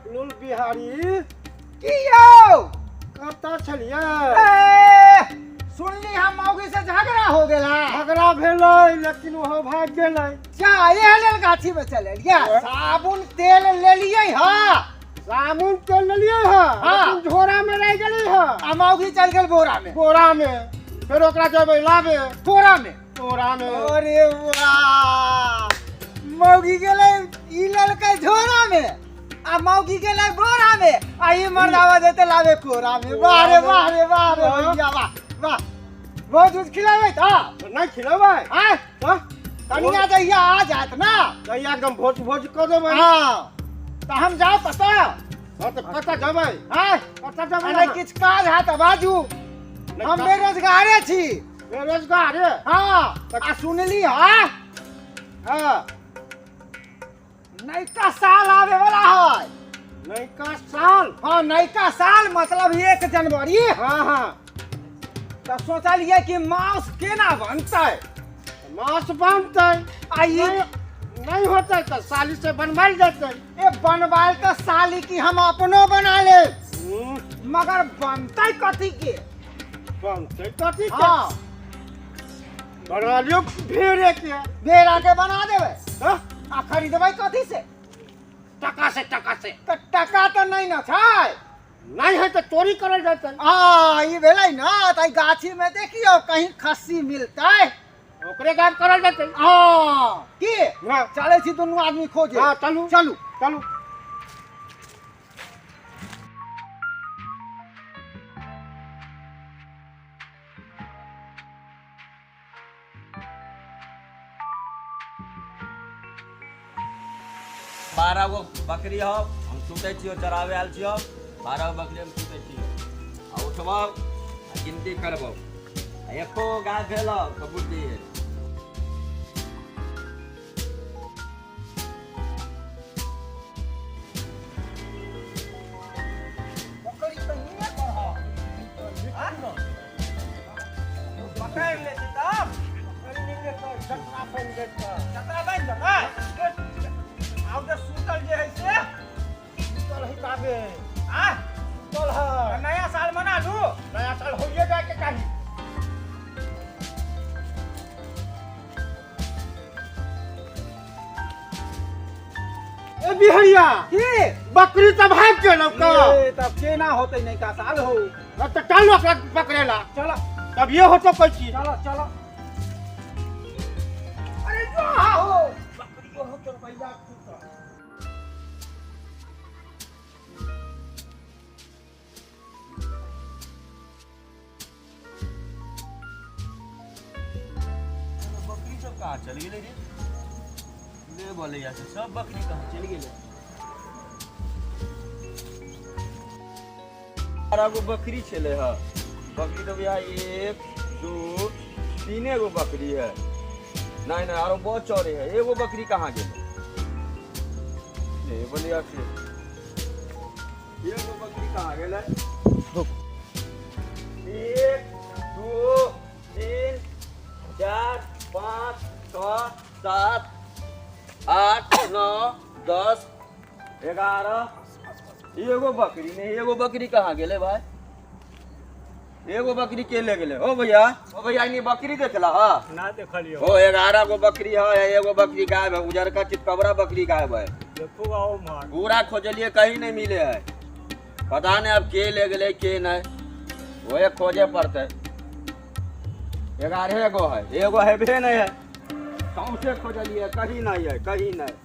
बकलुल बिहारी। की यौ, कतऽ छलियै? ए, सुनली हम मौगी से झगड़ा हो गेला। झगड़ा भेलै लेकिन ओहो भागि गेलै। जा एह लेल गाछी में चल एलियै। साबुन तेल लेलियै हँ? साबुन तेल लेलियै हँ, हाँ। लेकिन झोरा में रहि गेलै हँ। आ मौगी चल गेल बोरा में। बोरा में, फेर ओकरा जेबै लाबे। बोरा में? बोरा में। अरे वाह, मौगी गेलै ई लेलकै झोरा में आ मौगी गेलै बोरा में आ ई मर्दावा जेतै लाबे कोरा में। वाह रे वाह रे वाह रे भैया वाह वाह। भोज उज खिलाबै तऽ? नहि खिलेबै। आँय? हँ? कनिया जहिया आ जायत ना, तहिया एकदम भोज भोज कऽ देबै। हाँ, तऽ हम जाउ कतऽ? हँ, तऽ कतऽ जेबै? आँय? कतऽ जेबै? नहि किछु काज हैत तऽ बाजू। नहि, हम बेरोजगारे छी। बेरोजगारे? हाँ। आ सुनली हँ? हाँ। नयका साल आवे वाला है। नयका साल? हाँ, नयका साल मतलब 1 जनवरी। हाँ हाँ। तऽ सोचलियै कि मांस केना बनतै? मांस बनतै। आ ई नहि होतै तऽ साली से बनवायल जेतै। ए बनवायल तऽ साली की हम अपनो बना लेब, मगर बनतै कथी के? बनतै कथी के? हाँ। बना लियौ भेड़े के। भेड़ा के बना देबै? हाँ? आ खरीदबै कथी से? टका से, टका से। तऽ टका तऽ नहि ने छै। नहि है तऽ चोरी करल जेतै। आ ई भेलै ने तऽ गाछी में देखियौ कहीं खस्सी मिलतै, ओकरे गायब करल जेतै। हाँ, की? हाँ। चलै छी दुनू आदमी खोजे। हाँ, चलू। चलू। चलू। 12 गो बकरी हो, हम सुतै छियो, चरावे आयल छियो। 12 गो बकरी हम सुतै छियो आ उठबौ आ गिनती करबौ, आ एको गो गाय भेल तऽ बुद्धि है। बकरी तऽ हियाँ पर हौ। पकड़ि लेतै तब। चकरा बनि जेतै। चकरा बनि जेतै? आब जे सुतल जे है से? सुतल है बाबे। आँय? सुतल है। तऽ नया साल मना लू। नया साल होइए जायके चाही। ए बिहरिया। की? बकरी तऽ भागि गेलौ तऽ। ए, तब केना होतै नयका साल हो? हँ, तऽ चल ओकरा पकड़ेला। चल। तब ये होतो कोई चीज। चलो चलो। अरे जो हो बकरी हो तो भैया सुतल। बकरी सब कहाँ चलि गेलै रे? ले बोलैया से सब बकरी कहाँ चलि गेलै? 12 गो बकरी छलै हँ। बकरी तऽ भैया 1 2 3 गो बकरी है। नहीं नहीं, आरो बहुत चौड़े है। एगो बकरी कहाँ गेलै? ले बोलिया से एगो बकरी कहाँ गेलै? 1 2 3 4 5 6 7 8 9 10 11। एगो बकरी नहीं, एगो बकरी कहाँ गेलै भाई? एगो बकरी के ले गेलै? ओ भैया, ओ भैया, इनी बकरी देखला हा? ना देखलियो। ओ 11 गो बकरी है, एगो बकरी गायब है। उजरका चितकबरा बकरी गायब है। देखो आओ मार। पूरा खोजलिए कहीं नहीं मिले है। पता नहीं अब के ले गेलै के नहीं, वही खोजे पड़ते। 11 गो है, एगो हेबे नहीं है। सौंसे खोजलिए कहीं नहीं है, कहीं नहीं।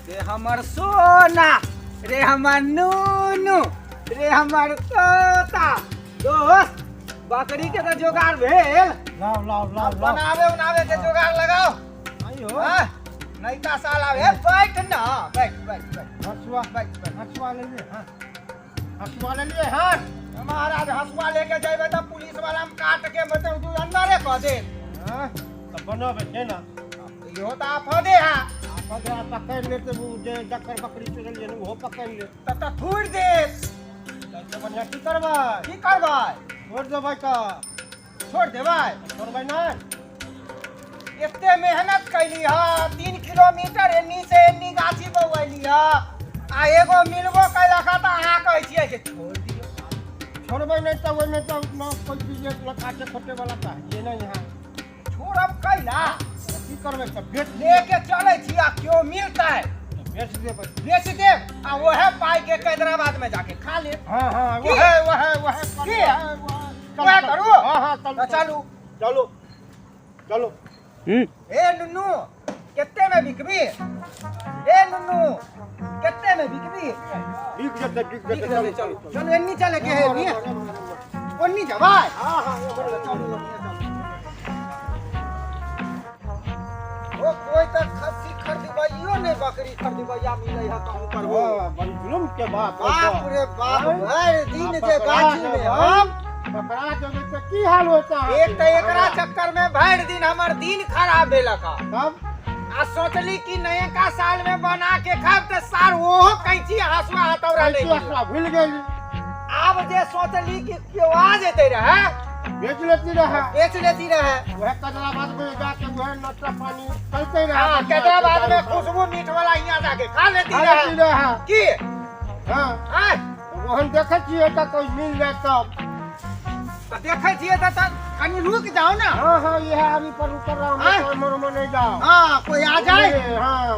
रे हमर सोना, रे हमर नूनू, रे हमर तोता। दोस्त, बकरी के तऽ जोगाड़ भेल। लाओ लाओ लाओ लाओ। बनावे उनावे के जोगाड़ लगाओ। आइयो। हाँ, नयका साल आवे। बैठ ना, बैठ बैठ बैठ। हसुआ। बैठ बैठ। हसुआ ले लिए। हाँ, हसुआ ले लिए। हाँ महाराज, हसुआ लेके जेबै तऽ पुलिस वाला हम काट के मतलब तू अंदरे कऽ देत। हाँ, तऽ बनबै केना? इहो तऽ आफदे है। आफदे है, पकड़ि लेत ओ जे जकर बकरी चोरेलियै ने, ओहो पकड़ि लेत। तऽ तऽ थोड़ि देत। तऽ बढ़िआँ की करबै? की करबै? छोड़ि देबै तऽ। छोड़ि देबै? छोड़बै नहि। एते मेहनत कैली ह, 3 किलोमीटर एन्नी से एन्नी गाछी बौअली ह, आ एगो मिलबो कैलक ह तऽ अहाँ कहै छियै जे छोड़ दियौ। छोड़बै नहि तऽ ओहिमे तऽ न कोइ चीज काटे खोटे वाला तऽ है नहि यहाँ। छोड़ब कैला? की करबै तऽ बेच लेके चलै छी आ केओ मिलतै बेच देबै। बेच देब आ वएह पाई के हैदराबाद में जाके खा लेब। हाँ। की? वह वह वह। की? वएह करू? हाँ, चलू। तऽ चलू। चलो चलो। ए नुन्नू, कते में बिकबी? ए नुन्नू, कते में बिकबी? बिक जेतै, बिक बिक जेतै। जेतै, चलू चलू, एन्नी चले के है, एन्नी ओन्नी जबै। हाँ। चलू, चलू। ओ कोई तऽ खस्सी खरीदबैयो नहि, बकरी खरीदबैया मिलै है कहूँ पर हो। बड़ी जुलम के बात। बाप रे बाप, भरि दिन जे गाछी में हम पकड़ा जेबै तऽ की हाल होता है? एक तऽ एकरा चक्कर में भरि दिन हमर दिन खराब भेलक हँ। तब। आ सोचली कि नयका साल में बना के खाब तऽ सार ओहो कैंची हसुआ हथौड़ा ले कैसे गेल। भूल गेली। आब जे सोचली कि केओ आ जेते रहे बेच लेती रहे। बेच लेती रहे। वह कैदराबाद में जाके वह नाश्ता पानी चलते रहे। हाँ, हैदराबाद में खुशबू मीट वाला यहाँ जाके खा लेती खा रहे। लेती रहे। की? हाँ। आय। वहन देखै छियै तऽ कोई मिल जाए तब। तऽ देखै छियै तऽ कनि रुक जाओ ना। हाँ, यह अभी पर उतर रहा हूँ। आय? मैं मर नहीं जाओ। हाँ, कोई आ जाए। हाँ।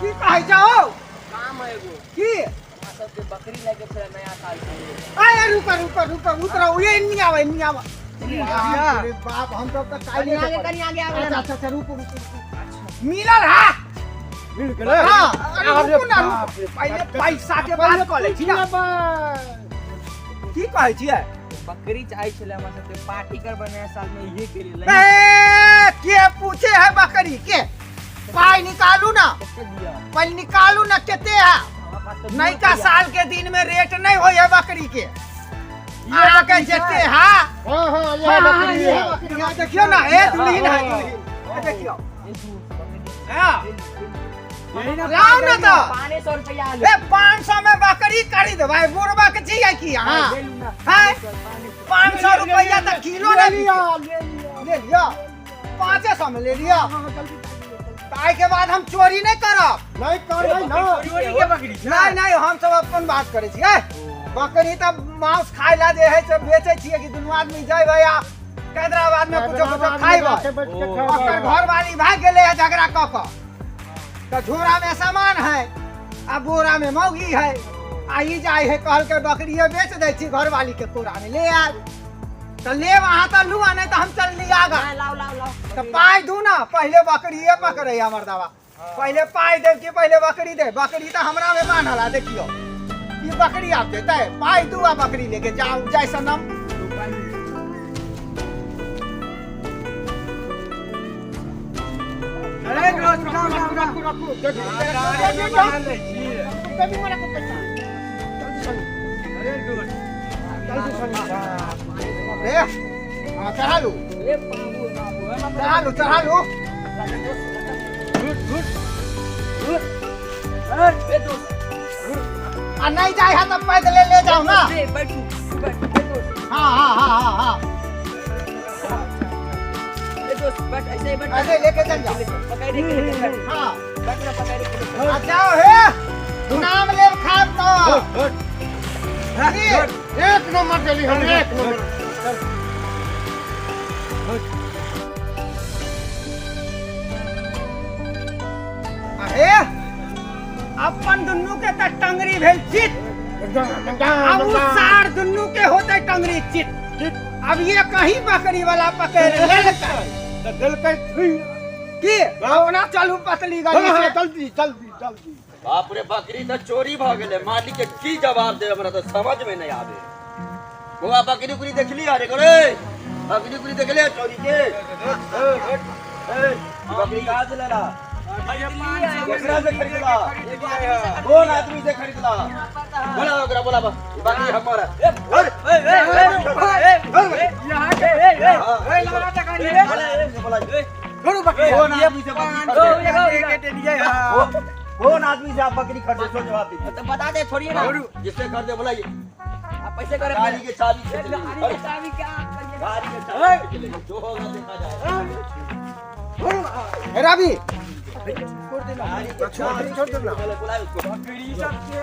की कहै जाओ? काम है एगो। की? हमरा सबके बकरी लगे छलै नया साल के लेल। आय, रुक रुक रुक, उतरो, ये नहीं आवे, नहीं आवे। अरे बाप, हम सब तऽ कनि काल्हि आगे, कनि आगे आबै। अच्छा, रुकू रुकू रुकू, मिलल है। मिल गेलै? हाँ, अरे रुकू ना, रुकू, पहिले पैसा के बात कऽ लै छी ना। की कहै छियै? बकरी चाहै छलै हमरा सबके, पार्टी करबै नया साल में इहे के लेल। ए, के पूछे है बकरी के? पाई निकालू ना। कते दिअ? पहिले निकालू ना, कते है? हमरा पास तऽ दू नयका रुपैआ। साल के दिन में रेट नहीं होय है बकरी के, अहाँके जते है। हाँ, यह बकरी है। बकरी है, देखियौ ना, ए दुल्हिन है, दुल्हिन, ए देखियौ। ए दू बकरी। हाँ। लाउ ना तऽ। 500 रुपैआ। ए, 500 में बकरी खरीदबै? बुढ़बा के छियै की अहाँ? है, 500 रुपैआ तऽ किलो ले नहि। लिया, ले लिया। ले लिअ, 500 में ले लिअ। तऽ आइ के बाद हम चोरी नहि करब। नहीं करबै ना। चोरी के बकरी छै। नहीं नहीं, हम सब अपन बात करै छियै। बकरी तऽ मांस खाय ला जे है से बेचै छियै कि दुनू आदमी जयबै आ हैदराबाद में कुछो कुछो खाइबै। ओकर घरवाली भागि गेलै है झगड़ा कऽ कऽ, तऽ झोरा में सामान है आ बोरा में मौगी है, आ ई जाइ है, कहलकै बकरिए बेच दै छी, घरवाली के कोरा में ले आयब। तऽ लेब अहाँ तऽ लू, आ नहि तऽ हम चलली आगा। लाउ लाउ लाउ। तऽ पाइ दू ना पहिले। बकरिए पकड़ै हमर दवा। पहिले पाइ देब कि पहिले बकरी दे? बकरी तऽ हमरा में बान्हल है, देखियौ, ई बकरी आब देतै? पाइ दू आ बकरी लेके जाउ, जाय सनम। अरे रखू रखू रखू, कभी मरा को पैसा। जल्दी सुन, रे हाँ, चढ़ा लू। ए बाबू बाबू। चढ़ा लू, चढ़ा लू। ए दोस्त। आ नहीं जाए है तो पैदले ले जाओ ना। ए बैठू बैठू, ए दोस्त। हाँ। ए दोस्त, बैठ, ऐसे ही बैठ। ऐसे लेके चल जाओ। पकड़ के लेके बैठ। हाँ। बैठ ना, पकड़ के लेके। आ जाओ हे, नाम ले खाब तो की? एक नंबर चली हम, एक नंबर। अहे, अपन दुन्नू के तऽ टंगरी भेल चित, अब उ सार दुन्नू के होते टंगरी चित। अब ये कहीं बकरी वाला पकड़ लेलकै। तऽ देलकै छुई। की अपना चलू पतली गली हाँ, से। जल्दी जल्दी जल्दी। बाप रे, बकरी तऽ चोरी भऽ गेलै। मालिक के की जवाब दे, हमरा तऽ समझ में नहीं आवे। बौआ, बकरी उकरी देखली? अरे रे, बकरी उकरी देखले चोरी के? ए, बकरी कहाँ से लेला? केकरा से खरीदला? कौन आदमी से खरीदला? बोला ओकरा, बोला। बकरी हमर है। बोला, कौन आदमी से बकरी खरीदे? कौन आदमी से आप बकरी खरीदे, सो जवाब दीजिए। तो बता दे, छोड़िए ना। जिससे खरीदे, बोलाइए। आप पैसे करे। गाड़ी के चाबी खींच ली। गाड़ी के चाबी क्या करिए? गाड़ी के चाबी निकलेगा, जो होगा देखा जाएगा। हे रवि, गाड़ी के चाबी छोड़ दे ना। निकले, बुलाए उसको। बकरी सबके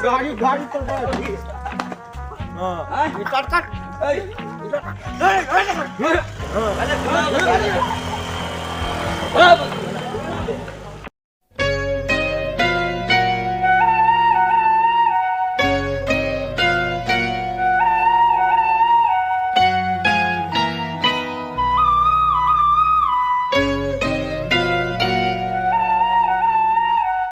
गाड़ी गाड़ी पर बैठ। हाँ, हाँ? ये काट काट। ए, अरे बुलाओ गाड़ी। हाँ, बकरी।